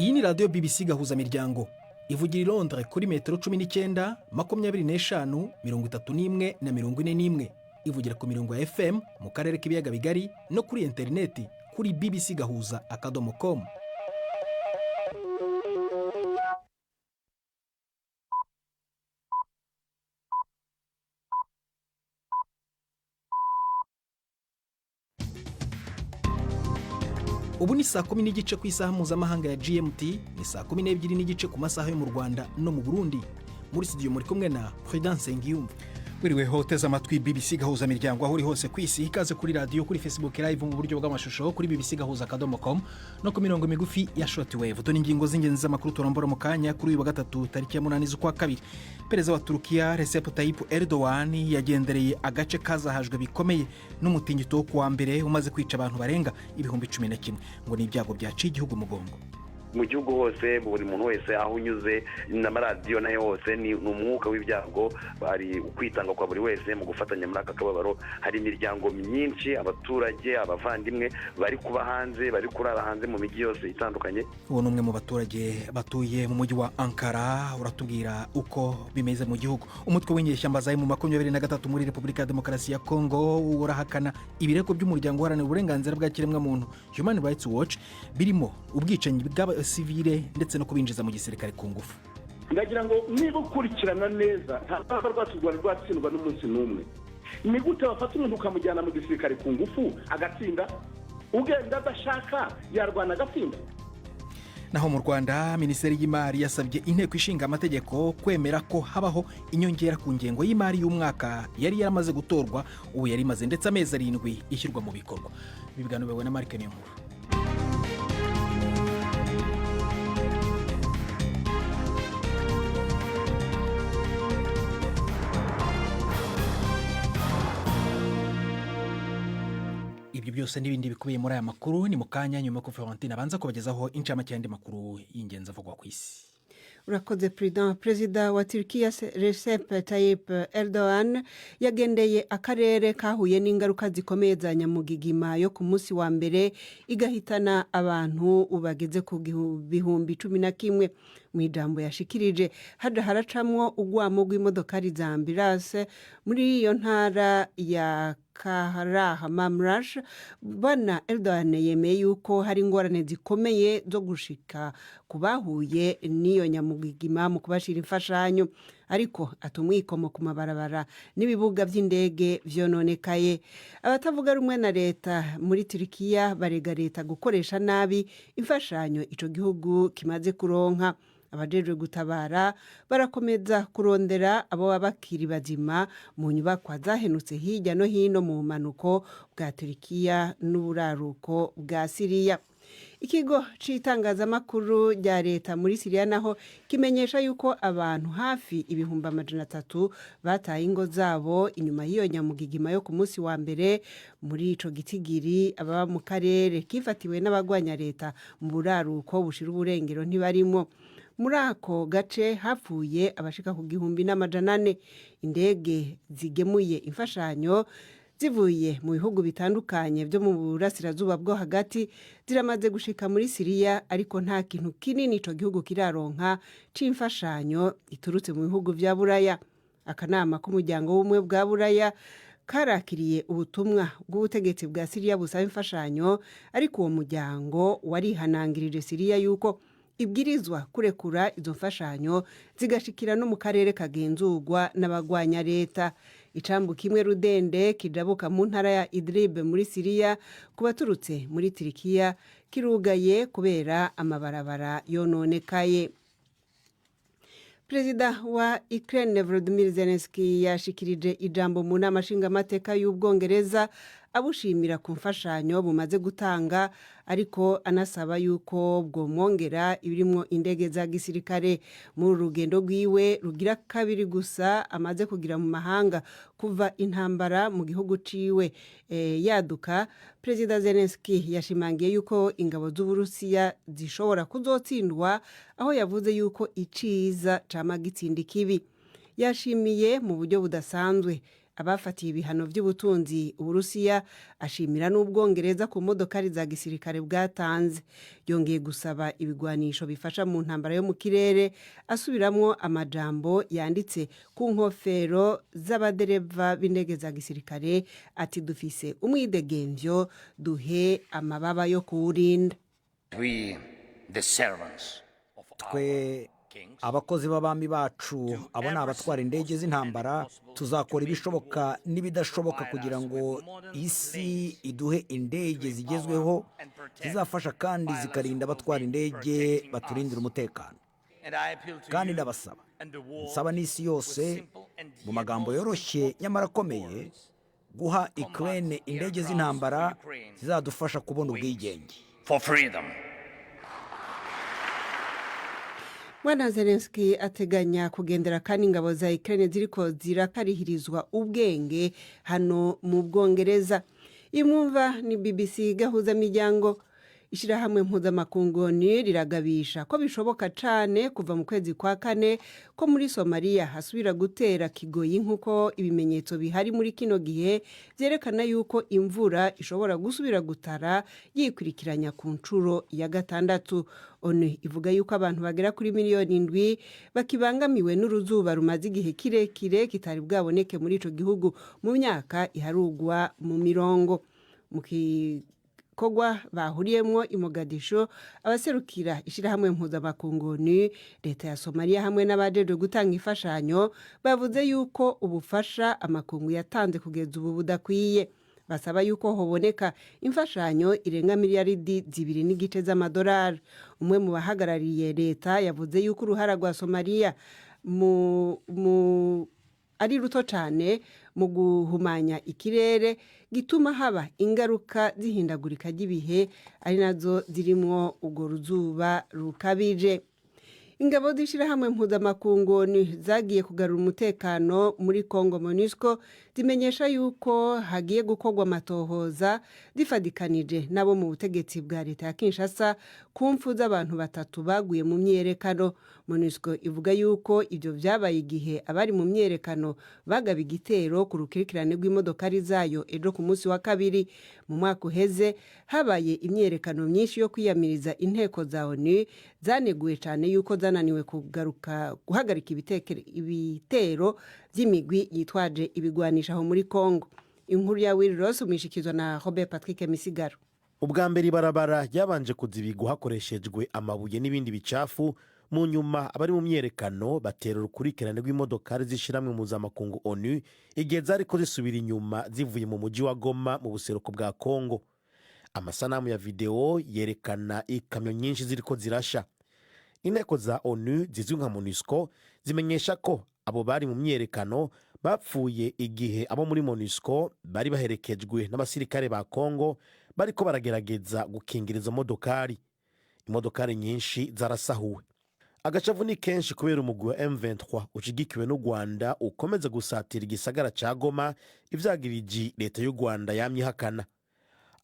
Iyi ni radiyo BBC Gahuzamiryango, ivugira i Londres kuri metero 19, 25, 31 na 41. Ivugira ku mirongo ya FM mu karere k'ibiyaga bigari no kuri interineti kuri bbcgahuza.com. Ubu ni saa 10:30 ku isaha mpuzamahanga ya GMT, ni saa 12:30 ku masaha yo mu Rwanda no mu Burundi. Muri studio muri kumwe na Prudence Nsengiyumva. Wiriweho uteze amatwi BBC Gahuza Miryango aho uri hose ku isi. Ikaze kuri radiyo, kuri Facebook Live mu buryo bw'amashusho kuri bbcgahuza.com no ku mirongo migufi ya shortwave. Dore ingingo z'ingenzi z'amakuru turambura mu kanya kuri uyu wa gatatu, tariki ya 8 z'ukwa kabiri. Perezida wa Turukiya Recep Tayyip Erdogan yagendereye agace kazahajwe bikomeye n'umutingito wo kuwa mbere umaze kwica abantu barenga 11,000. Ngo ni ibyago byaciye igihugu umugongo. Mu gihugu hose, buri muntu wese aho unyuze n'amaradiyo nayo hose ni umwuka w'ibyago. Hari ukwitanga kwa buri wese mu gufatanya muri aka kababaro. Hari imiryango myinshi, abaturage, abavandimwe bari kuba hanze, bari kurara hanze mu mijyi yose itandukanye. Uwo ni umwe mu baturage batuye mu mujyi wa Ankara, uratubwira uko bimeze mu gihugu. Umutwe w'inyeshyamba za M23 muri Repubulika ya Demokarasi ya Kongo urahakana ibirego by'umuryango uharanira uburenganzira bwa kiremwamuntu Human Rights Watch, birimo ubwicanyi bw'abasivile ndetse no kubinjiza mu gisirikare ku ngufu. Ndagira ngo niba ukurikirana neza, nta rwanda rwacu rwari rwatsindwa n'umunsi n'umwe. Ni gute bafata umuntu ukamujyana mu gisirikare ku ngufu agatsinda? Ugenda adashaka yarwana agatsinda? Naho mu Rwanda, Minisiteri y'Imari yasabye Inteko Ishinga Amategeko kwemera ko habaho inyongera ku ngengo y'imari y'umwaka yari yaramaze gutorwa, ubu yari imaze ndetse amezi 7 ishyirwa mu bikorwa. Ibi biganiro na Marike Niyonkuru. Ibyo byose n'ibindi bikubiye muri aya makuru ni mu kanya, nyuma ko Florentine abanza kubagezaho incamake y'andi makuru y'ingenzi avugwa ku isi. Urakoze, Perezida. Wa Turikiya Recep Tayyip Erdogan yagendeye akarere kahuye n'ingaruka zikomeye za nyamugigima yo ku munsi wa mbere, igahitana abantu bageze ku 11,000. Mu ijambo yashikirije haja haracamwo urwamo rw'imodokari za ambulance muri iyo ntara ya Kahramanmaraş, Bwana Erdogan yemeye yuko hari ingorane zikomeye zo gushika ku bahuye n'iyo nyamugigima mu kubashira imfashanyo, ariko atumwikomo ku mabarabara n'ibibuga by'indege vyononekaye. Abatavuga rumwe na leta muri Turikiya barega leta gukoresha nabi imfashanyo ico gihugu kimaze kuronka. Abajejwe gutabara barakomeza kurondera abo baba bakiri bazima mu nyubakwa zahenutse hirya no hino mu bumanuko bwa Turikiya n'uburaruko bwa Siriya. Ikigo c'itangazamakuru rya leta muri Siriya naho kimenyesha yuko abantu hafi 300,000 bataye ingo zabo inyuma y'iyo nyamugigima yo ku munsi wa mbere. Muri ico gitigiri, ababa mu karere kifatiwe n'abagwanya leta mu buraruko bushira uburengero ntibarimo. Muri ako gace hapfuye abashika ku 1,400. Indege zigemuye imfashanyo zivuye mu bihugu bitandukanye byo mu burasirazuba bwo hagati ziramaze gushika muri Siriya, ariko nta kintu kinini ico gihugu kiraronka c'imfashanyo iturutse mu bihugu vya Buraya. Akanama k'umuryango w'ubumwe bwa Buraya karakiriye ubutumwa bw'ubutegetsi bwa Siriya busaba imfashanyo, ariko uwo muryango warihanangirije Siriya yuko ibwirizwa kurekura izo mfashanyo zigashikira no mu karere kagenzurwa n'abagwanya leta. Icambu kimwe rudende kijabuka mu ntara ya Idlib muri Siriya ku baturutse muri Turikiya kirugaye kubera amabarabara yononekaye. Perezida wa Ukraine Volodymyr Zelensky yashikirije ijambo mu nama nshingamateka y'Ubwongereza, abushimira ku mfashanyo bumaze gutanga, ariko anasaba yuko bwomwongera ibirimwo indege za gisirikare. Muri uru rugendo rwiwe rugira kabiri gusa amaze kugira mu mahanga kuva intambara mu gihugu ciwe yaduka, Perezida Zelensky yashimangiye yuko ingabo z'Uburusiya zishobora kuzotsindwa, aho yavuze yuko iciza cama gitsinda ikibi. Yashimiye mu buryo budasanzwe Abafatiye ibihano by'ubutunzi Uburusiya, ashimira n'Ubwongereza ku modokari za gisirikare bwatanze. Yongeye gusaba ibigwanisho bifasha mu ntambara yo mu kirere, asubiramwo amajambo yanditse ku nkofero z'abadereva b'indege za gisirikare ati: "Dufise umwidegemvyo, duhe amababa yo kuwurinda." We, the servants of Twe abakozi b'abami bacu, abo ni abatwara indege z'intambara, tuzakora ibishoboka n'ibidashoboka kugira ngo isi iduhe indege zigezweho zizafasha kandi zikarinda abatwara indege baturindira umutekano. Kandi ndabasaba, nsaba n'isi yose, mu magambo yoroshye nyamara akomeye, guha Ukraine indege z'intambara zizadufasha kubona ubwigenge. For freedom. Bwana Zelenski ateganya kugendera kandi ingabo za Ukraine ziriko zirakarihirizwa ubwenge hano mu Bwongereza. Imwumva ni BBC Gahuza Miryango. Ishyirahamwe mpuzamakungu ONU riragabisha ko bishoboka cane kuva mu kwezi kwa kane ko muri Somaliya hasubira gutera kigoyi, nk'uko ibimenyetso bihari muri kino gihe vyerekana yuko imvura ishobora gusubira gutara yikurikiranya ku nshuro ya gatandatu. ONU ivuga yuko abantu bagera kuri miliyoni 7 bakibangamiwe n'uruzuba rumaze igihe kirekire kitari bwaboneke muri ico gihugu mu myaka iharugwa mu mirongo. Mu gikorwa bahuriyemwo i Mogadisho, abaserukira ishyirahamwe mpuzamakungu ONU, leta ya Somaliya hamwe n'abajejwe gutanga imfashanyo bavuze yuko ubufasha amakungu yatanze kugeza ubu budakwiye. Basaba yuko hoboneka imfashanyo irenga miliyaridi 2.5 z'amadolari. Umwe mu bahagarariye leta yavuze yuko uruhara rwa Somaliya mu ari ruto cyane mu guhumanya ikirere gituma haba ingaruka z'ihindagurika ry'ibihe, ari nazo zirimwo urwo ruzuba rukabije. Ingabo z'ishyirahamwe mpuzamakungu ONU zagiye kugarura umutekano muri Congo, MONUSCO, zimenyesha yuko hagiye gukorwa amatohoza zifadikanije nabo mu butegetsi bwa leta ya Kinshasa ku mfu z'abantu batatu baguye mu myiyerekano. MONUSCO ivuga yuko ibyo byabaye igihe abari mu myiyerekano bagaba igitero ku rukurikirane rw'imodokari zayo ejo ku munsi wa kabiri. Mu mwaka uheze habaye imyiyerekano myinshi yo kwiyamiriza inteko za ONU zaneguye cyane yuko zananiwe kugaruka guhagarika ibitero by'imigwi yitwaje ibigwanisha aho muri Congo. Inkuru ya Will Ross umwishikizwa na Robert Patrick Misigaro. Ubwa mbere ibarabara ryabanje kuzibigwa hakoreshejwe amabuye n'ibindi bicafu. Mu nyuma abari mu myerekano batera urukurikirane rw'imodokari z'ishyirahamwe mpuzamakungu ONU igihe zariko zisubira inyuma zivuye mu mujyi wa Goma mu buseruko bwa Kongo. Amasanamu ya videwo yerekana ikamyo nyinshi ziriko zirasha. Inteko za ONU zizwi nka MONUSCO zimenyesha ko abo bari mu myerekano bapfuye igihe abo muri MONUSCO bari baherekejwe n'abasirikare ba Kongo bariko baragerageza gukingira izo modokari. Imodokari nyinshi zarasahuwe. Agacavu ni kenshi kubera umugwi wa M23 ushigikiwe n'u Rwanda ukomeza gusatira igisagara ca Goma, ivyagiriji leta y'u Rwanda yamye ihakana.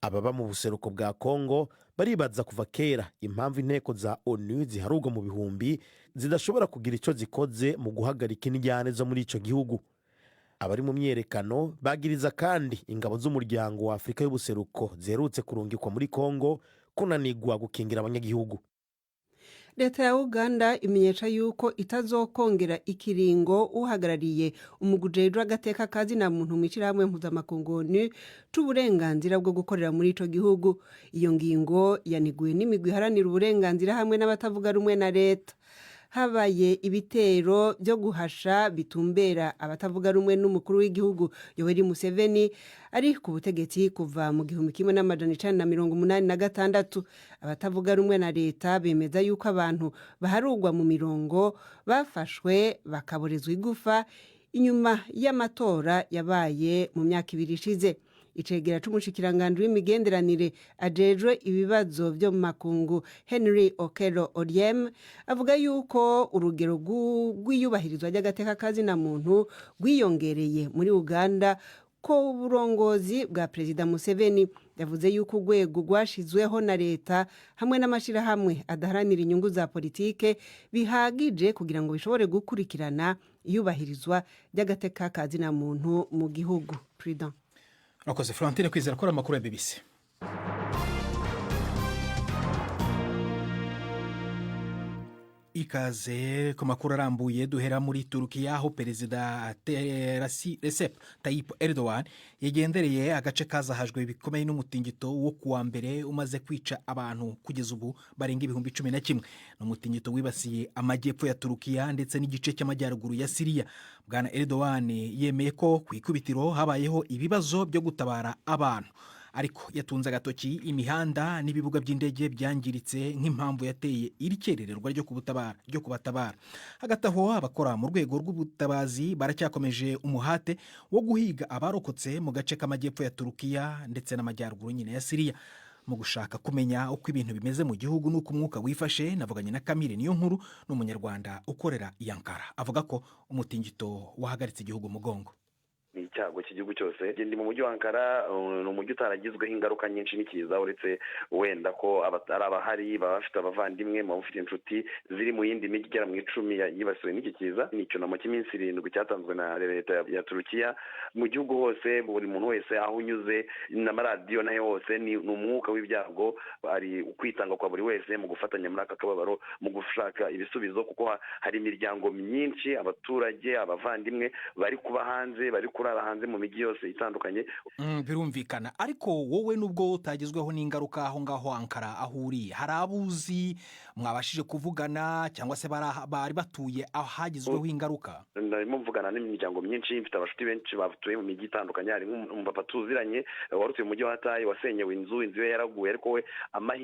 Ababa mu buseruko bwa Kongo baribaza kuva kera impamvu inteko za ONU ziharurwa mu bihumbi zidashobora kugira ico zikoze mu guhagarika indyane zo muri ico gihugu. Abari mu myerekano bagiriza kandi ingabo z'umuryango wa Afurika y'Ubuseruko ziherutse kurungikwa muri Kongo kunanigwa gukingira abanyagihugu. Leta ya Uganda imenyesha yuko itazokongera ikiringo uhagarariye umugwi ujejwe agateka kazina muntu mu ishyirahamwe mpuzamakungu ONU c'uburenganzira bwo gukorera muri ico gihugu. Iyo ngingo yaniguwe n'imigwi iharanira uburenganzira hamwe n'abatavuga rumwe na leta. Habaye ibitero byo guhasha bitumbera abatavuga rumwe n'umukuru w'igihugu Yoweri Museveni ari ku butegetsi kuva mu 1986. Abatavuga rumwe na leta bemeza yuko abantu baharugwa mu mirongo bafashwe bakaborezwa igufa inyuma y'amatora yabaye mu myaka 2 ishize. Icegera c'umushikiranganji w'imigenderanire ajejwe ibibazo vyo mu makungu, Henry Okello Oryem, avuga yuko urugero rw'iyubahirizwa ry'agateka kazina muntu rwiyongereye muri Uganda. Ko uburongozi bwa Perezida Museveni yavuze yuko urwego rwashizweho na leta hamwe n'amashyirahamwe adaharanira inyungu za politike bihagije kugira ngo bishobore gukurikirana iyubahirizwa ry'agateka ka zina muntu mu gihugu, Prudent. Urakoze, Florentine Kwizera, akora amakuru ya BBC. Ikaze ku makuru arambuye. Duhera muri Turukiya, aho Perezida Recep Tayyip Erdogan yagendereye agace kazahajwe bikomeye n'umutingito wo kuwa mbere umaze kwica abantu kugeza ubu barenga 11,000. Ni umutingito wibasiye amajyepfo ya Turukiya ndetse n'igice cy'amajyaruguru ya Siriya. Bwana Erdogan yemeye ko ku ikubitiro habayeho ibibazo byo gutabara abantu, ariko yatunze agatoki imihanda n'ibibuga by'indege byangiritse nk'impamvu yateye iri kerererwa ryo kubatabara. Hagati aho, abakora mu rwego rw'ubutabazi baracyakomeje umuhate wo guhiga abarokotse mu gace k'amajyepfo ya Turukiya ndetse n'amajyaruguru nyine ya Siriya. Mu gushaka kumenya uko ibintu bimeze mu gihugu n'uko umwuka wifashe, navuganye na Kamire Niyo Nkuru, ni Umunyarwanda ukorera i Ankara. Avuga ko umutingito wahagaritse igihugu umugongo. Ni icyago cy'igihugu cyose. Ndi mu mujyi wa Ankara. Ni umujyi utaragizweho ingaruka nyinshi n'ikiza, uretse wenda ko ari abahari baba bafite abavandimwe, baba bafite inshuti ziri mu yindi mijyi igera mu 10 yibasiwe n'iki kiza. Ni icyunamo cy'iminsi 7 cyatanzwe na leta ya Turukiya mu gihugu hose. Buri muntu wese, aho unyuze, n'amaradiyo nayo hose ni umwuka w'ibyago. Hari ukwitanga kwa buri wese mu gufatanya muri aka kababaro, mu gushaka ibisubizo, kuko hari imiryango myinshi, abaturage, abavandimwe bari kuba hanze, bari kurara hanze mu mijyi yose itandukanye. Birumvikana, ariko wowe nubwo utagezweho n'ingaruka aho ngaho Ankara aho uri, hari abo uzi mwabashije kuvugana cyangwa se bari batuye ahagizweho ingaruka? Narimo mvugana n'imiryango myinshi. Mfite abashuti benshi batuye mu mijyi itandukanye. Hari nk'umupapa tuziranye wari utuye mu mujyi wa Hatayi wasenyewe inzu. Inzu ye yaraguye, ariko we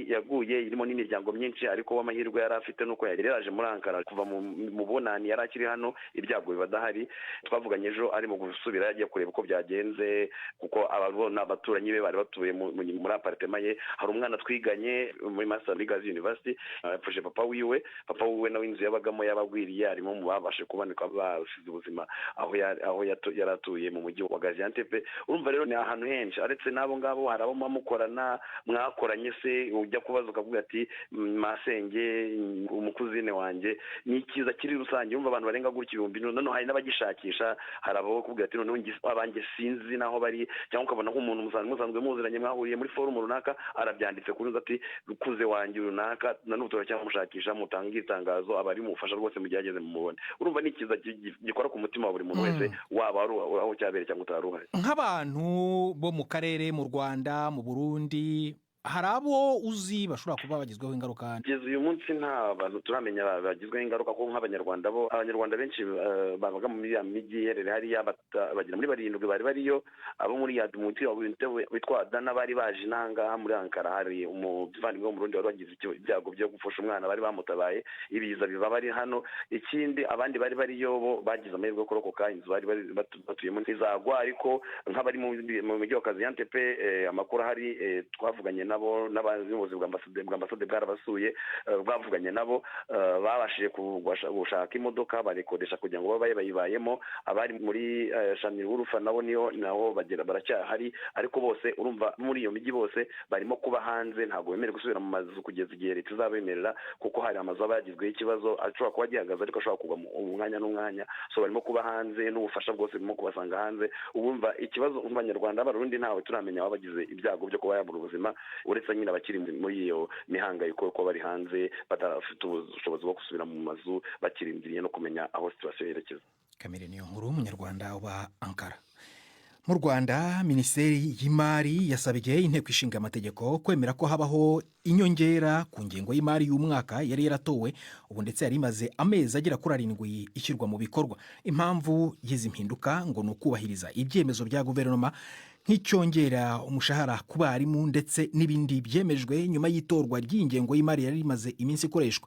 yaguye irimo n'imiryango myinshi, ariko we amahirwe yari afite nuko yari yaraje muri Ankara kuva mu Bunani, yari akiri hano ibyago biba adahari. Twavuganye ejo arimo gusubira, yagiye kureba uko byagenze, kuko ababona abaturanyi be bari batuye muri appartement ye. Hari umwana twiganye muri Master Leaders University yapfushe papa wiwe. Papa wiwe nawe inzu yabagamo yabagwiriye, arimo mu babashe kuboneka basize ubuzima aho yari atuye mu mujyi wa Gaziantep. Urumva rero ni ahantu henshi. Aretse n'abo ngabo, hari abo mukorana, mwakoranye se, ujya kubaza ukavuga ati masenge, umukuzine wanjye. Ni ikiza kiri rusange. Urumva abantu barenga gutya ibihumbi, noneho hari n'abagishakisha. Hari abo kubwira ati noneho abanjye sinzi naho bari, cyangwa ukabona nk'umuntu musanzwe muziranye, mwahuriye muri forum runaka, arabyanditse kuri ati kuze wanjye runaka na n'ubu turacyamushakisha, mutange itangazo, abari mufasha rwose mugerageze mumubone. Urumva ni ikiza gikora ku mutima wa buri muntu wese, waba ari aho cyabereye cyangwa utari uhari. Nk'abantu bo mu karere, mu Rwanda, mu Burundi, hari abo uzi bashobora kuba bagizweho ingaruka? Kugeza uyu munsi nta bantu turamenya bagizweho ingaruka, kuko nk'Abanyarwanda bo, Abanyarwanda benshi babaga muri ya mijyi iherereye hariya bagera muri barindwi bari bariyo. Abo muri ya mujyi witwa Adana bari baje inahangaha muri Ankara. Hari umuvandimwe wo mu Burundi wari wagize ibyago byo gupfusha umwana, bari bamutabaye ibiza biba bari hano. Ikindi, abandi bari bariyo bo bagize amahirwe yo kurokoka, inzu bari batuyemo ntizagwa. Ariko nk'abari mu mujyi wa Gaziantep, amakuru ahari, twavuganye nabo n'abayobozi bwa ambasade bwarabasuye, bwavuganye nabo, babashije gushaka imodoka barekodesha kugira ngo babe bayibayemo. Abari muri Şanlıurfa nabo niyo naho bagera baracyahari, ariko bose urumva muri iyo mijyi bose barimo kuba hanze, ntabwo bemerewe gusubira mu mazu kugeza igihe leta izabemerera, kuko hari amazu aba yagizweho ikibazo, ashobora kuba agihagaze ariko ashobora kugwa umwanya n'umwanya. So barimo kuba hanze n'ubufasha bwose burimo kubasanga hanze. Ubumva ikibazo mu Banyarwanda, Abarundi, ntawe turamenya wabagize ibyago byo kuba yabura ubuzima, uretse nyine abakiri muri iyo mihangayiko ko bari hanze, badafite ubushobozi bwo gusubira mu mazu, bakirindiriye no kumenya aho situation yerekeza. Kamere Niyo Nkuru, Umunyarwanda wa Ankara. Mu Rwanda, Minisiteri y'Imari yasabye Inteko Ishinga Amategeko kwemera ko habaho inyongera ku ngengo y'imari y'umwaka yari yaratowe ubu, ndetse yari imaze amezi agera kuri 7 ishyirwa mu bikorwa. Impamvu y'izi mpinduka ngo ni ukubahiriza ibyemezo bya guverinoma, nk'icyongera umushahara ku barimu ndetse n'ibindi byemejwe nyuma y'itorwa ry'ingengo y'imari yari imaze iminsi ikoreshwa.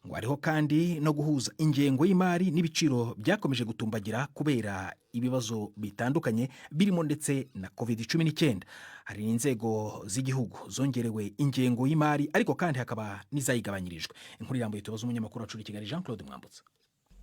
Ngo hariho kandi no guhuza ingengo y'imari n'ibiciro byakomeje gutumbagira kubera ibibazo bitandukanye, birimo ndetse na COVID-19. Hari n'inzego z'igihugu zongerewe ingengo y'imari, ariko kandi hakaba n'izayigabanyirijwe. Inkuru irambuye tubaza umunyamakuru wacu i Kigali, Jean Claude Mwambutsa.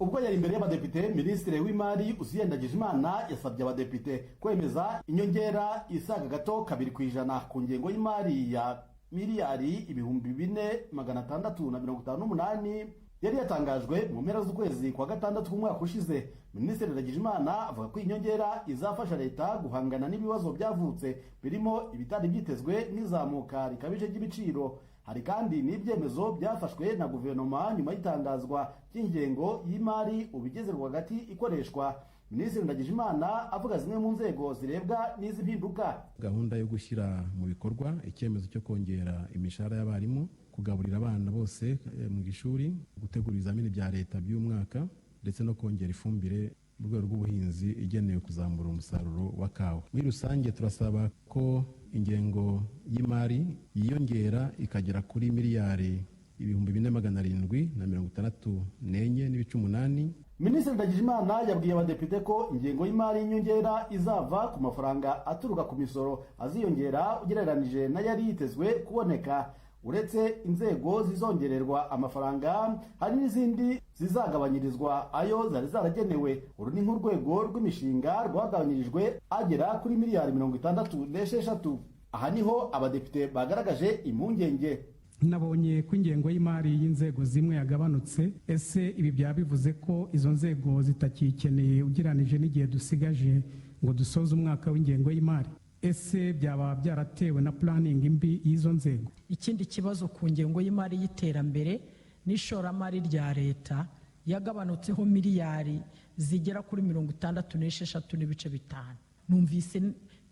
Ubwo yari imbere y'abadepite, Minisitiri w'Imari Uzziel Ndagijimana yasabye abadepite kwemeza inyongera isaga gato 2% ku ngengo y'imari ya miliyari 4658 yari yatangajwe mu mpera z'ukwezi kwa gatandatu k'umwaka ushize. Minisitiri Ndagijimana avuga ko inyongera izafasha leta guhangana n'ibibazo byavutse, birimo ibitari byitezwe nk'izamuka rikabije ry'ibiciro. Hari kandi n'ibyemezo byafashwe na guverinoma nyuma y'itangazwa ry'ingengo y'imari ubigeze rwagati ikoreshwa. Minisitiri Ndagijimana avuga zimwe mu nzego zirebwa n'izi mpinduka. Gahunda yo gushyira mu bikorwa icyemezo cyo kongera imishahara y'abarimu, kugaburira abana bose mu ishuri, gutegura ibizamini bya leta by'umwaka, ndetse no kongera ifumbire mu rwego rw'ubuhinzi igenewe kuzamura umusaruro wa kawa. Muri rusange turasaba ko ingengo y'imari yiyongera ikagera kuri miliyari 4764.8. Minisitiri Ndagijimana yabwiye abadepite ko ingengo y'imari y'inyongera izava ku mafaranga aturuka ku misoro aziyongera ugereranije n'ayari yitezwe kuboneka. Uretse inzego zizongererwa amafaranga, hari n'izindi zizagabanyirizwa ayo zari zaragenewe. Uru ni nk'urwego rw'imishinga rwagabanyirijwe agera kuri miliyari 66. Aha niho abadepite bagaragaje impungenge. Nabonye ko ingengo y'imari y'inzego zimwe yagabanutse. Ese ibi byaba bivuze ko izo nzego zitakikeneye ugereranije n'igihe dusigaje ngo dusoze umwaka w'ingengo y'imari? Ese byaba byaratewe na planning mbi y'izo nzego? Ikindi kibazo ku ngengo y'imari y'iterambere n'ishoramari rya leta yagabanutseho miliyari zigera kuri 66.5. Numvise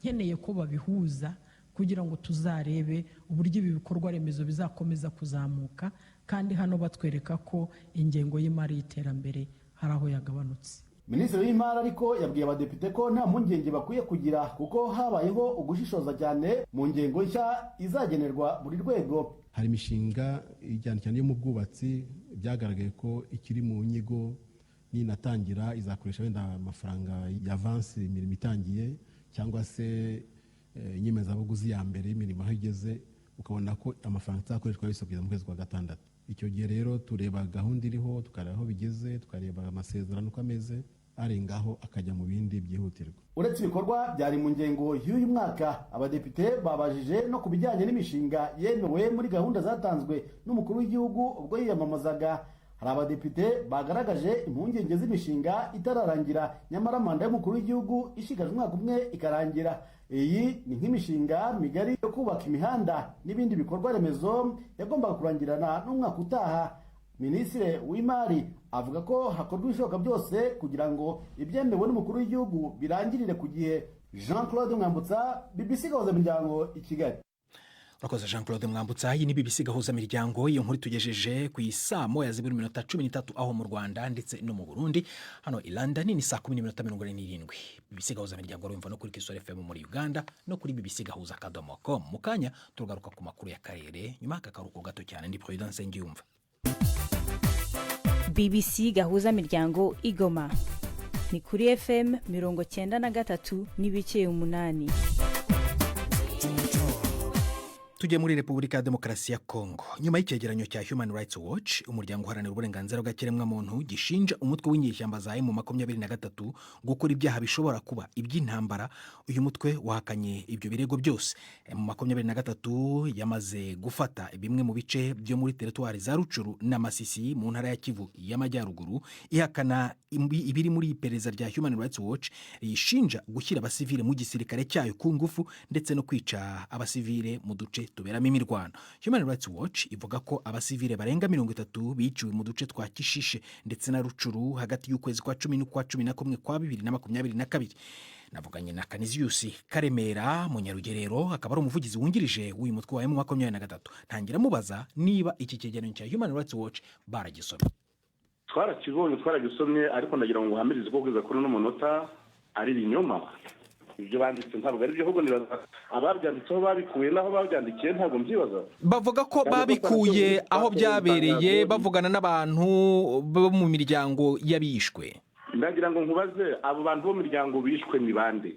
nkeneye ko babihuza kugira ngo tuzarebe uburyo ibi bikorwa remezo bizakomeza kuzamuka, kandi hano batwereka ko ingengo y'imari y'iterambere hari aho yagabanutse. Minisitiri w'Imari ariko yabwiye abadepite ko nta mpungenge bakwiye kugira, kuko habayeho ugushishoza cyane mu ngengo nshya izagenerwa buri rwego. Hari imishinga cyane cyane yo mu bwubatsi byagaragaye ko ikiri mu nyigo, ninatangira izakoresha wenda amafaranga ya avansi imirimo itangiye, cyangwa se inyemezabuguzi ya mbere y'imirimo aho igeze, ukabona ko amafaranga azakoreshwa yose kugeza mu kwezi kwa gatandatu. Icyo gihe rero tureba gahunda iriho, tukareba aho bigeze, tukareba amasezerano uko ameze, arengaho akajya mu bindi byihutirwa. Uretse ibikorwa byari mu ngengo y'uyu mwaka, abadepite babajije no ku bijyanye n'imishinga yemewe muri gahunda zatanzwe n'umukuru w'igihugu ubwo yiyamamazaga. Hari abadepite bagaragaje impungenge z'imishinga itararangira, nyamara manda y'umukuru w'igihugu ishigaje umwaka umwe ikarangira. Iyi ni nk'imishinga migari yo kubaka imihanda n'ibindi bikorwa remezo yagombaga kurangirana n'umwaka utaha. Minisitiri w'Imari avuga ko hakorwa ibishoboka byose kugira ngo ibyemewe n'umukuru w'igihugu birangirire ku gihe. Jean Claude Mwambutsa, BBC Gahuzamiryango i Kigali. Urakoze Jean Claude Mwambutsa. Iyi ni BBC Gahuzamiryango. Iyo nkuru tugejeje ku isaa 1:13 aho mu Rwanda ndetse no mu Burundi. Hano i London ni saa 10:47. BBC Gahuzamiryango urumva no kuri Kisoro FM muri Uganda no kuri bbcgahuza.com. Mu kanya tugaruka ku makuru y'akarere nyuma y'aka karuhuko gato cyane. Ndi Prudence Ngiyumva. BBC Gahuza Miryango Igoma ni kuri FM 93.8. Tujye muri Repubulika ya Demokarasi ya Kongo. Nyuma y'icyegeranyo cya Human Rights Watch, umuryango uharanira uburenganzira bw'ikiremwamuntu, gishinja umutwe w'inyeshyamba za M23 gukora ibyaha bishobora kuba iby'intambara, uyu mutwe wahakanye ibyo birego byose. M23 yamaze gufata bimwe mu bice byo muri teritwari za Rucuru na Masisi mu ntara ya Kivu y'Amajyaruguru, ihakana ibiri muri iperereza rya Human Rights Watch riyishinja gushyira abasivile mu gisirikare cyayo ku ngufu ndetse no kwica abasivile mu duce tuberamo imirwano. Human Rights Watch ivuga ko abasivile barenga 30 biciwe mu duce twa Kishishe ndetse na Rucuru hagati y'ukwezi kwa 10 n'ukwa 11 kwa 2022. Navuganye na Canisius Karemera Munyarugerero, akaba ari umuvugizi wungirije w'uyu mutwe wa M23, ntangira mubaza niba iki cyegeranyo cya Human Rights Watch baragisomye. Twarakibonye, twaragisomye, ariko ndagira ngo uhamirize ko kugeza kuri uno munota ari ibinyoma. Ibyo banditse ntabwo ari byo, ahubwo nibaza ababyanditseho babikuye n'aho babyandikiye, ntabwo mbyibaza. Bavuga ko babikuye aho byabereye, bavugana n'abantu bo mu miryango y'abishwe. Ndagira ngo nkubaze, abo bantu bo mu miryango bishwe ni bande?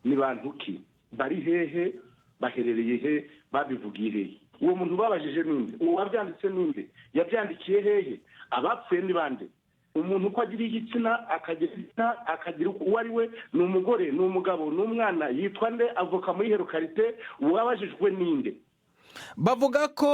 Ni bantu ki? Bari hehe? Baherereye he? Babivugiye hehe? Uwo muntu babajije ninde? Uwo wabyanditse ninde? Yabyandikiye hehe? Abapfuye ni bande? Umuntu uko agira igitsina, akagira igitsina, akagira uwo ari we, ni umugore, ni umugabo, ni umwana, yitwa nde, avuka muri herukarite, uwabajijwe ninde? Bavuga ko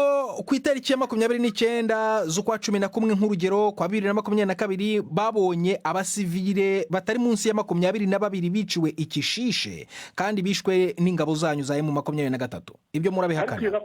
ku itariki ya 29 z'ukwa 11, nk'urugero, kwa 2022, babonye abasivile batari munsi ya 22 biciwe ikishishe kandi bishwe n'ingabo zanyu za M23. Ibyo murabihakana? Ariko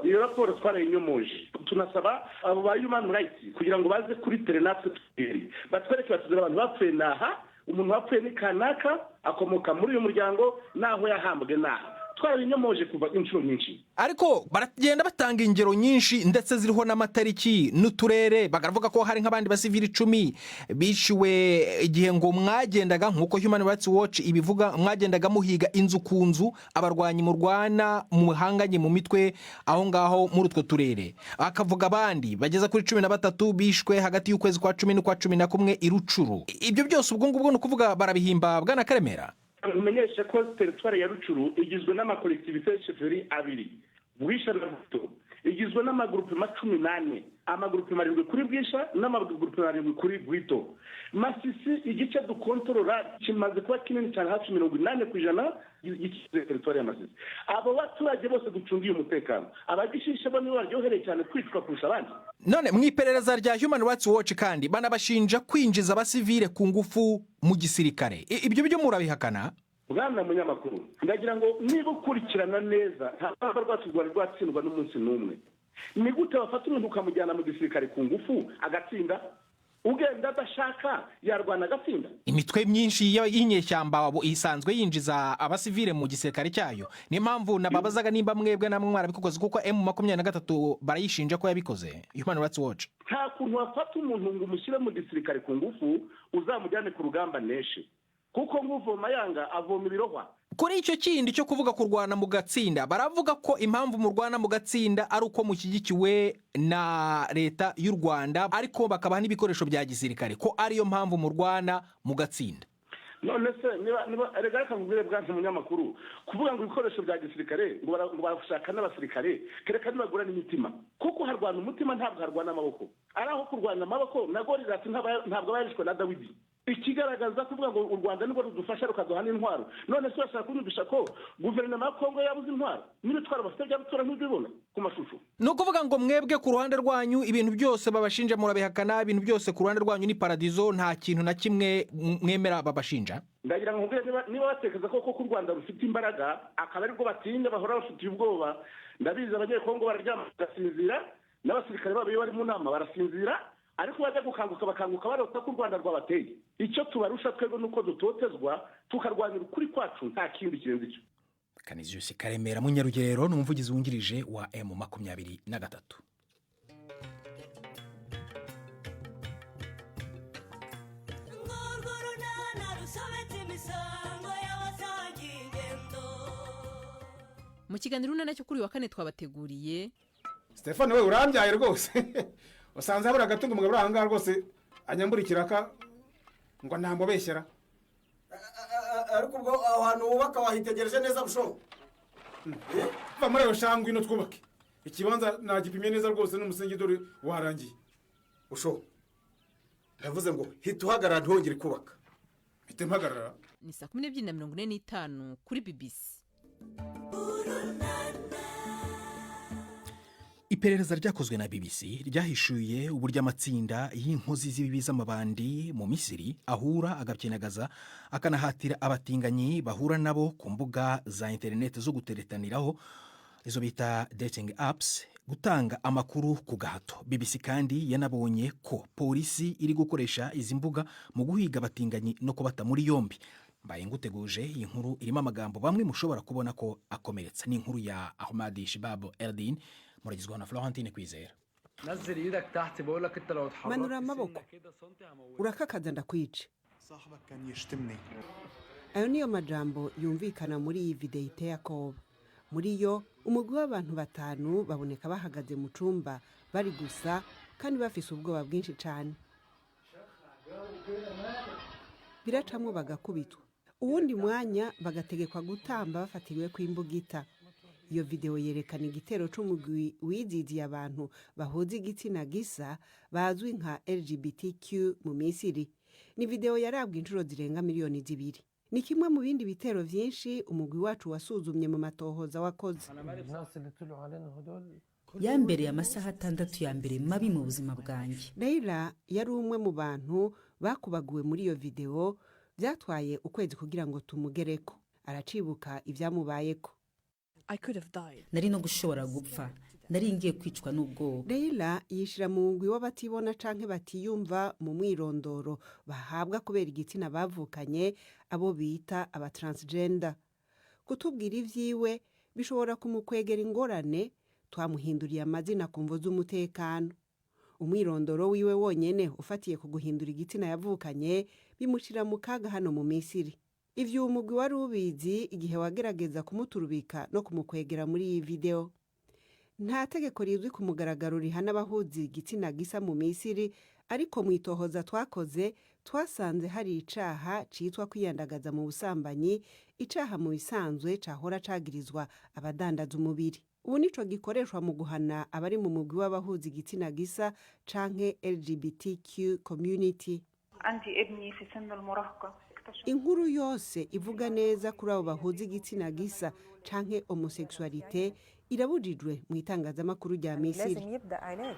iyo raporo twarayinyomoje, tunasaba abo ba human rights kugira ngo baze kuri terrain natwe tubwire, batwereke, batuzere abantu bapfuye naha, umuntu wapfuye ni kanaka, akomoka muri uyu muryango, naho yahambwe naha. Twarabinyomoje kuva inshuro nyinshi. Ariko baragenda batanga ingero nyinshi, ndetse ziriho n'amatariki n'uturere. Baravuga ko hari nk'abandi basivili 10 biciwe igihe ngo mwagendaga, nk'uko Human Rights Watch ibivuga, mwagendaga muhiga inzu ku nzu abarwanyi murwana muhanganye mu mitwe aho ngaho muri utwo turere. Akavuga abandi bageza kuri 13 bishwe hagati y'ukwezi kwa 10 n'ukwa 11 i Rucuru. Ibyo byose ubwo ngubwo ni ukuvuga barabihimba, bwana Karemera? Umenyeshe ko territoire ya Rucuru igizwe n'ama collectivités chefferie abiri, Bwisha na Bwito, igizwe n'ama groupements 14, ama groupements 7 kuri Bwisha n'ama groupements 7 kuri Bwito. Masisi, igice dukontorora kimaze kuba kinini cyane, hafi 80% y'ikize territoire ya Masisi. Abo baturage bose ducungiye umutekano, abagishisha bo nibo baryohereye cyane kwicwa kurusha abandi. None mu iperereza rya Human Rights Watch kandi banabashinja kwinjiza abasivile ku ngufu mu gisirikare. Ibyo byo murabihakana? Bwana munyamakuru, ndagira ngo niba ukurikirana neza, nta rugamba rwacu rwari rwatsindwa n'umunsi n'umwe. Ni gute bafata umuntu ukamujyana mu gisirikare ku ngufu agatsinda? Ugenda adashaka yarwana agatsinda? Imitwe myinshi y'inyeshyamba isanzwe yinjiza abasivile mu gisirikare cyayo. Niyo mpamvu nababazaga nimba mwebwe namwe mwarabikoze, kuko M23 barayishinja ko yabikoze, Human Rights Watch. Nta kuntu wafata umuntu ngo umushyire mu gisirikare ku ngufu, uzamujyane ku rugamba neshe, kuko nguvoma yanga avoma ibirohwa. Kuri icyo kindi cyo kuvuga kurwana mu gatsinda, baravuga ko impamvu murwana mu gatsinda ari uko mushyigikiwe na Leta y'u Rwanda, ariko bakabaha n'ibikoresho bya gisirikare, ko ariyo mpamvu murwana mu gatsinda. None se niba reka nkubwire, bwana munyamakuru, kuvuga ngo ibikoresho bya gisirikare, ngo barashaka n'abasirikare, kereka nibagura n'imitima, kuko harwana umutima, ntabwo harwana amaboko. Ari aho kurwana amaboko na Goliyati ntabwo aba yarishwe na Dawidi. Ikigaragaza kuvuga ngo u Rwanda nibwo rudufasha rukaduha n'intwaro, none se urashaka kunyumvisha ko guverinoma ya Kongo yabuze intwaro n'ibitwaro bafite bya rutura? Ntibibona ku mashusho? Ni ukuvuga ngo mwebwe ku ruhande rwanyu ibintu byose babashinja murabihakana, ibintu byose ku ruhande rwanyu ni paradizo, nta kintu na kimwe mwemera babashinja? Ndagira ngo nkubwire, niba batekereza ko koko u Rwanda rufite imbaraga, akaba aribwo batinya, bahora bafitiye ubwoba, ndabizi Abanyekongo bararyama bagasinzira, n'abasirikare babo iyo bari mu nama barasinzira, ariko bajya gukanguka bakanguka barota ko u Rwanda rwabateye. Icyo tubarusha twebwe nuko dutotezwa, tukarwanira ukuri kwacu, nta kindi kirenze icyo. Canisius Karemera Munyarugero ni umuvugizi wungirije wa M23. Mu kiganiro Urunana cyo kuri uyu wa kane twabateguriye: Stefani we, urambyaye rwose! Usanze habura agatunga umugabo uri aha ngaha rwose, anyambura ikiraka ngo ntambobeshyera. Ariko ubwo aho hantu wubaka wahitegereje neza, bushobo? Va muri ayo shangwe, ino twubake. Ikibanza nagipimye neza rwose, n'umusingi dore warangiye. Bushobo, ndavuze ngo hita uhagarara, ntiwongere kubaka. Mpite mpagarara. Ni saa 12:45 kuri BBC. Iperereza ryakozwe na BBC ryahishuye uburyo amatsinda y'inkozi z'ibibi z'amabandi mu Misiri ahura, agapyinagaza, akanahatira abatinganyi bahura nabo ku mbuga za interineti zo guteretaniraho, izo bita dating apps, gutanga amakuru ku gahato. BBC kandi yanabonye ko polisi iri gukoresha izi mbuga mu guhiga abatinganyi no kubata muri yombi. Mbaye nguteguje iyi nkuru irimo amagambo bamwe mushobora kubona ko akomeretsa. Ni inkuru ya Ahmad Shibab Eldin, muragizwaho na Florentine Kwizera. Manura amaboko, urakakaza ndakwica. Ayo niyo majambo yumvikana muri iyi videwo iteye akoba. Muri yo umugwi w'abantu batanu baboneka bahagaze mu cumba bari gusa kandi bafise ubwoba bwinshi cyane. Biracamwo bagakubitwa, uwundi mwanya bagategekwa gutamba bafatiriwe kw'imbugita. Iyo videwo yerekana igitero c'umugwi wiziziye abantu bahuza igitsina gisa bazwi nka LGBTQ mu Misiri. Ni videwo yarabwa inshuro zirenga 2 miliyoni. Ni kimwe mu bindi bitero vyinshi umugwi wacu wasuzumye mu matohoza wakoze. Yambereye amasaha 6 ya mbere mabi mu buzima bwanjye. Leila yari umwe mu bantu bakubaguwe muri iyo videwo. Byatwaye ukwezi kugira ngo tumugereko. Aracibuka ibyamubayeko. Nari no gushobora gupfa, nari ngiye kwicwa n'ubwoba. Leila yishira mu mugwi w'abatibona canke batiyumva mu mwirondoro bahabwa kubera igitsina bavukanye, abo bita aba transgender. Kutubwira ivyiwe bishobora kumukwegera ingorane. Twamuhinduriye amazina ku mvo z'umutekano. Umwirondoro wiwe wonyene ufatiye ku guhindura igitsina yavukanye bimushira mu kaga hano mu Misiri. Ivyo uwo mugwi wari ubizi igihe wagerageza kumuturubika no kumukwegera muri iyi video. Nta tegeko rizwi ku mugaragaro rihana abahuza igitsina gisa mu Misiri, ariko mu itohoza twakoze twasanze hari icaha citwa kwiyandagaza mu busambanyi, icaha mu bisanzwe cahora cagirizwa abadandaza umubiri. Ubu nico gikoreshwa mu guhana abari mu mugwi w'abahuza igitsina gisa canke LGBTQ community. عندي ابني في سن المراهقة. Inkuru yose ivuga neza kuri abo bahuza igitsina gisa canke homosexualité irabujijwe mu itangazamakuru rya Misiri. لازم يبدأ علاج.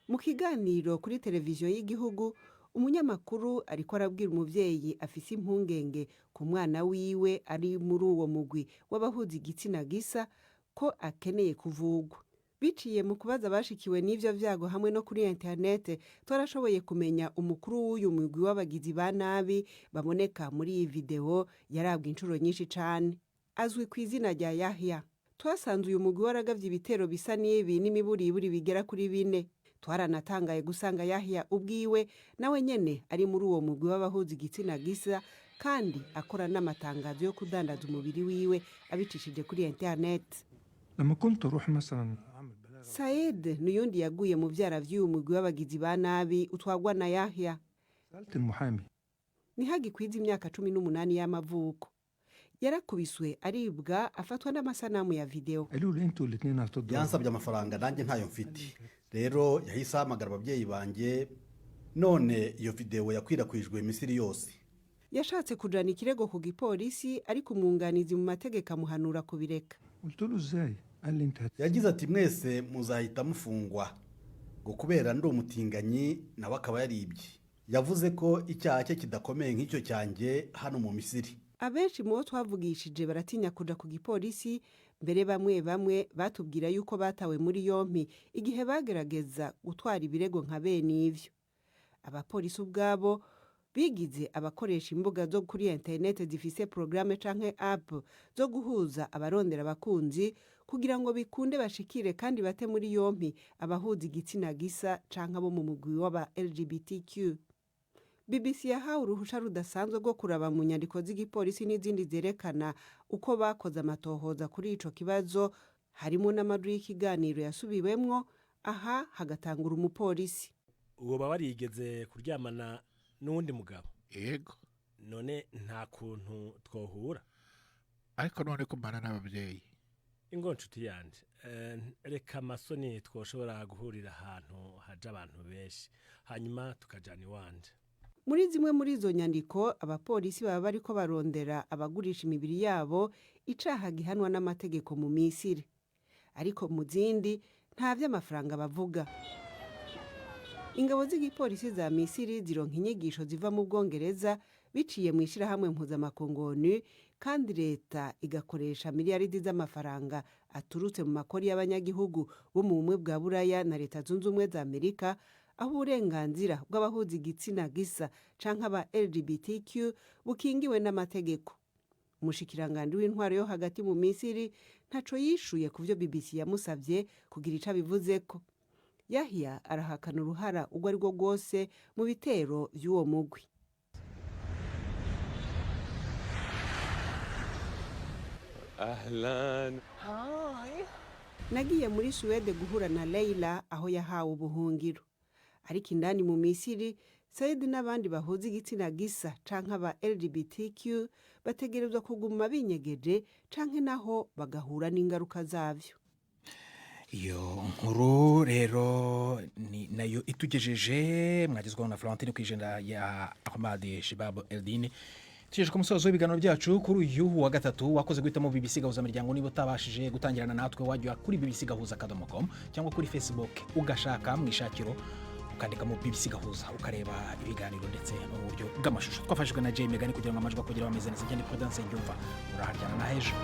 Mu kiganiro kuri televiziyo y'igihugu, umunyamakuru ariko arabwira umuvyeyi afise impungenge ku mwana wiwe ari muri uwo mugwi w'abahuza igitsina gisa ko akeneye kuvugwa. Biciye mu kubaza abashikiwe n'ivyo vyago hamwe no kuri interinete, twarashoboye kumenya umukuru w'uyu mugwi w'abagizi ba nabi baboneka muri iyi videwo yarabwa inshuro nyinshi cane. Azwi ku izina rya Yahya. Twasanze uyu mugwi waragavye ibitero bisa n'ibi n'imiburiburi bigera kuri bine. Twaranatangaye gusanga Yahya ubwiwe nawe nyene ari muri uwo mugwi w'abahuza igitsina gisa, kandi akora n'amatangazo yo kudandaza umubiri wiwe abicishije kuri interineti. لما كنت اروح مثلا Saed nuyundi yaguye mu vyara vy'uyu mugwi w'abagizi ba nabi utwagwa na Yahya. سالت المحامي. Ntihagikwiza imyaka 18 y'amavuko, yarakubiswe, aribwa, afatwa n'amasanamu ya videwo. قالوا لي انتوا الاثنين هتضربوا. Yansabye amafaranga, nanjye ntayo mfite. Rero yahise ahamagara ababyeyi banjye, none iyo videwo yakwirakwijwe Misiri yose. Yashatse kujana ikirego ku gipolisi, ariko umwunganizi mu mategeko amuhanura kubireka. قلت له ازاي؟ قال لي انت Yagize ati: "Mwese muzahita mufungwa", ngo kubera ndi umutinganyi, nawe akaba yaribye. Yavuze ko icyaha cye kidakomeye nk'icyo cyanjye hano mu Misiri. Abenshi mu bo twavugishije baratinya kuja ku gipolisi. Mbere bamwe bamwe batubwira yuko batawe muri yompi igihe bagerageza gutwara ibirego nka bene ivyo. Abapolisi ubwabo bigize abakoresha imbuga zo kuri interineti zifise porogaramu canke app zo guhuza abarondera abakunzi kugira ngo bikunde bashikire kandi bate muri yompi abahuza igitsina gisa canke abo mu mugwi w'aba LGBTQ. BBC yahawe uruhusha rudasanzwe rwo kuraba mu nyandiko z'igipolisi n'izindi zerekana uko bakoze amatohoza kuri ico kibazo, harimo n'amajwi y'ikiganiro yasubiwemwo, aha hagatangura umupolisi. Woba warigeze kuryamana n'uwundi mugabo? Yego. None nta kuntu twohura? Ariko none ko mbana n'ababyeyi? Ingo nshuti yanje, reka amasoni. Twoshobora guhurira ahantu haja abantu benshi, hanyuma tukajana iwanje. Muri zimwe muri izo nyandiko, abapolisi baba bariko barondera abagurisha imibiri yabo, icaha gihanwa n'amategeko mu Misiri, ariko mu zindi nta vy'amafaranga bavuga. Ingabo z'igipolisi za Misiri zironka inyigisho ziva mu Bwongereza biciye mu ishirahamwe mpuzamakungu ONU, kandi leta igakoresha miliyaridi z'amafaranga aturutse mu makori y'abanyagihugu bo mu Bumwe bwa Buraya na Leta Zunze Ubumwe za Amerika, aho uburenganzira bw'abahuza igitsina gisa canke aba LGBTQ bukingiwe n'amategeko. Umushikiranganji w'intwaro yo hagati mu Misiri ntaco yishuye ku vyo BBC yamusavye kugira ico abivuzeko. Yahya arahakana uruhara urwo ari rwo rwose mu bitero vy'uwo mugwi. أهلا. Hi. Nagiye muri Suwede guhura na Leila aho yahawe ubuhungiro, ariko indani mu Misiri Said n'abandi bahuza igitsina gisa canke aba LGBTQ bategerezwa kuguma binyegeje canke naho bagahura n'ingaruka zavyo. Iyo nkuru rero ni nayo itugejeje, mwagezwaho na Florentine Kwijenda ya Ahmad Shibab Eldin. Tugejeje ku musozo w'ibiganiro byacu kuri uyu wa gatatu. Wakoze guhitamo BBC Gahuza Miryango. Niba utabashije gutangirana natwe, wajya kuri bbcgahuza.com cyangwa kuri Facebook, ugashaka mu ishakiro ukandikamo BBC Gahuza, ukareba ibiganiro ndetse no mu buryo bw'amashusho. Twafashijwe na Jay Megani kugira ngo amajwi akugere ameze neza. Cyane Prudence Yumva uraharyana na hejo.